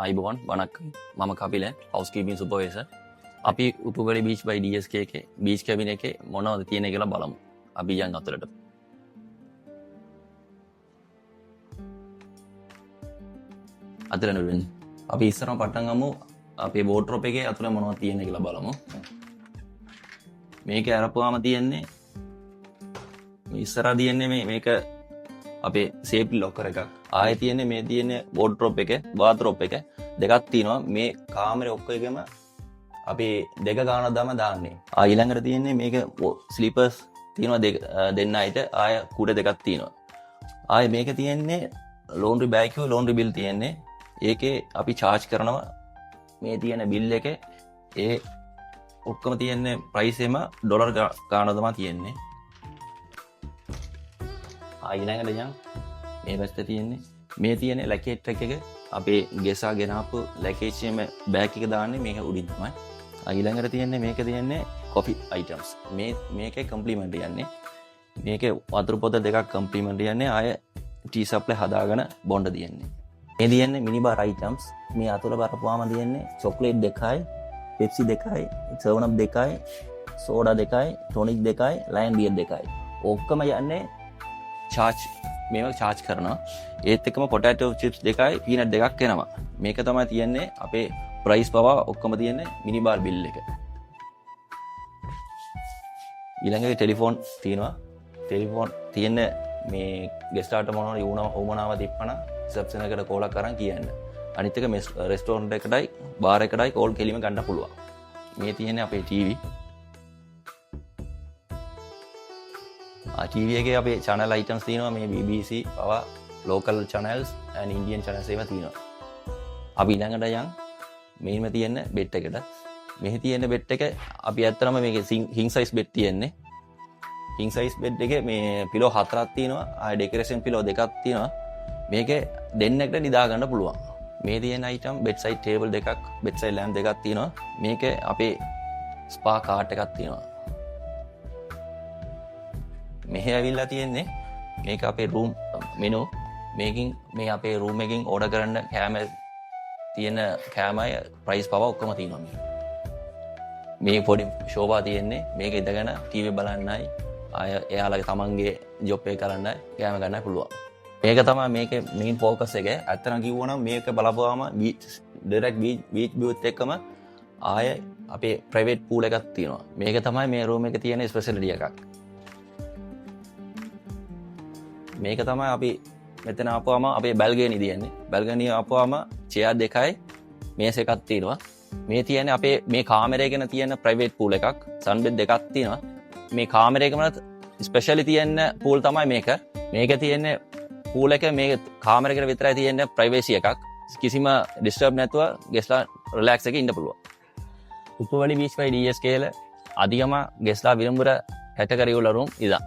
ආයුබෝවන්, වණක්කම්. මම Kapila, house keeping supervisor. අපි උපුවලි බීච් බයි DSK එකේ බීච් කැබින් එකේ මොනවද තියෙන්නේ කියලා බලමු. අපි යන් අතුලට. අතුලට වෙන්නේ. අපි ඉස්සරම පටන් ගමු අපේ වෝඩ්‍රොබ් එකේ අතුලේ මොනවද තියෙන්නේ කියලා බලමු. මේක අරපුවාම තියෙන්නේ, මේ ඉස්සරහා තියෙන්නේ මේක අපේ සේෆ්ටි ලොකර් එකක්. ආයේ තියෙන්නේ මේ තියෙන්නේ වෝඩ්‍රොබ් එක, බාත්රෝබ් එක දෙකක් තියෙනවා. මේ කාමරේ ඔක්කො එකම අපි දෙක ගානක් දම දාන්නේ. ආ ඊළඟට තියෙන්නේ මේක ස්ලීපර්ස් තියෙනවා දෙක දෙන්න අයට. ආය කුඩ දෙකක් තියෙනවා. ආයේ මේක තියෙන්නේ ලෝන්ඩ්‍රි බෑග් එක, ලෝන්ඩ්‍රි බිල් තියෙන්නේ. ඒකේ අපි චාර්ජ් කරනවා මේ තියෙන බිල් එකේ. ඒ ඔක්කොම තියෙන්නේ ප්‍රයිස් එම ඩොලර් ගාන තමයි තියෙන්නේ. ආ ඊළඟට යන් මේ පැත්තේ තියෙන්නේ මේ තියෙන ලැකේජ් ට්‍රැක් එක. අපේ ගෙසා ගෙනාපු ලැකේජ් එකේ බෑග් එක දාන්නේ මේක උඩින් තමයි. ආ ඊළඟට තියෙන්නේ මේක තියෙන්නේ කොෆි අයිටම්ස්. මේකේ කම්ප්ලිමන්ට් යන්නේ. මේකේ වතුර පොත දෙකක් කම්ප්ලිමන්ට් යන්නේ. ආය ටී සප්ලයි හදාගෙන බොණ්ඩ තියෙන්නේ. මේ තියෙන්නේ මිනි බාර් අයිටම්ස්. මේ අතුල බලපුවාම තියෙන්නේ චොක්ලේට් දෙකයි, පෙප්සි දෙකයි, සෙවන් අප් දෙකයි, සෝඩා දෙකයි, ටොනික් දෙකයි, ලයන් බියර් දෙකයි. ඔක්කොම යන්නේ චාර්ජ්, මේවා චාර්ජ් කරනවා. ඒත් එක්කම පොටැටෝ චිප්ස් දෙකයි, පීනට් දෙකක් එනවා. මේක තමයි තියෙන්නේ අපේ ප්‍රයිස් පවා ඔක්කොම තියෙන්නේ මිනි බාර් බිල් එක. ඊළඟට ටෙලිෆෝන් තියෙනවා. ටෙලිෆෝන් තියෙන මේ ගෙස්ටාට මොනවද වුණාම තිබ්බනම් රිසෙප්ෂන් එකට කෝල් එකක් අරන් කියන්න. අනිත් එක මේ රෙස්ටෝරන්ට් එකටයි බාර් එකටයි කෝල් කෙලිම ගන්න පුළුවන්. මේ තියෙන්නේ අපේ ටීවී. ටීවී එකේ අපේ චැනල් අයිටම්ස් තියෙනවා. මේ BBC පවා local channels and Indian channels ඒවා තියෙනවා. අපි ඊළඟට යන් මෙහිම තියෙන බෙඩ් එකට. මෙහි තියෙන බෙඩ් එක අපි ඇත්තටම මේකේ කිං සයිස් බෙඩ් තියෙන්නේ. කිං සයිස් බෙඩ් එකේ මේ පිලෝ හතරක් තියෙනවා. ආය ඩෙකොරේෂන් පිලෝ දෙකක් තියෙනවා. මේකේ දෙන්නෙක්ට නිදා ගන්න පුළුවන්. මේ තියෙන අයිටම් බෙඩ් සයිඩ් ටේබල් දෙකක්, බෙඩ් සයිඩ් ලැම්ප් දෙකක් තියෙනවා. මේකේ අපේ ස්පා කාට් එකක් තියෙනවා. මෙහෙ ඇවිල්ලා තියෙන්නේ මේක අපේ රූම් මෙනු. මේකින් මේ අපේ රූම් එකකින් ඕඩර් කරන්න කෑම තියෙන කෑමයි ප්‍රයිස් පවා ඔක්කොම තියෙනවා මේ. මේ පොඩි ෂෝබා තියෙන්නේ. මේක ඉඳගෙන ටීවී බලන්නයි ආය එයාලගේ තමන්ගේ ජොබ් එක කරන්නයි කෑම ගන්නයි පුළුවන්. මේක තමයි මේකේ මේන් ෆෝකස් එක. ඇත්තටම කිව්වනම් මේක බලපුවාම බීච් ඩිරෙක්ට් බීච් විව් එක්කම ආය අපේ ප්‍රයිවට් පූල් එකක් තියෙනවා. මේක තමයි මේ රූම් එකේ තියෙන ස්පෙෂැලිටි එකක්. මේක තමයි අපි මෙතන ආපුවාම අපේ බැල්ගනි තියෙන්නේ. බැල්ගනි ආපුවාම චෙයාර් දෙකයි මේස එකක් තියෙනවා. මේ තියෙන්නේ අපේ මේ කාමරේ ගැන තියෙන ප්‍රයිවට් පූල් එකක්. සන් බෙඩ් දෙකක් තියෙනවා. මේ කාමරේකම ස්පෙෂලි තියෙන පූල් තමයි මේක. මේක තියෙන්නේ පූල් එක මේ කාමරේකට විතරයි තියෙන ප්‍රයිවසි එකක්. කිසිම ඩිස්ටර්බ් නැතුව ගෙස්ලා රිලැක්ස් එකේ ඉන්න පුළුවන්. උපවලි බීච් බයි DSK ல அதிகமா கெஸ்ட்லா விரும்புற கேட்டகரி உள்ள ரூம் இதான்.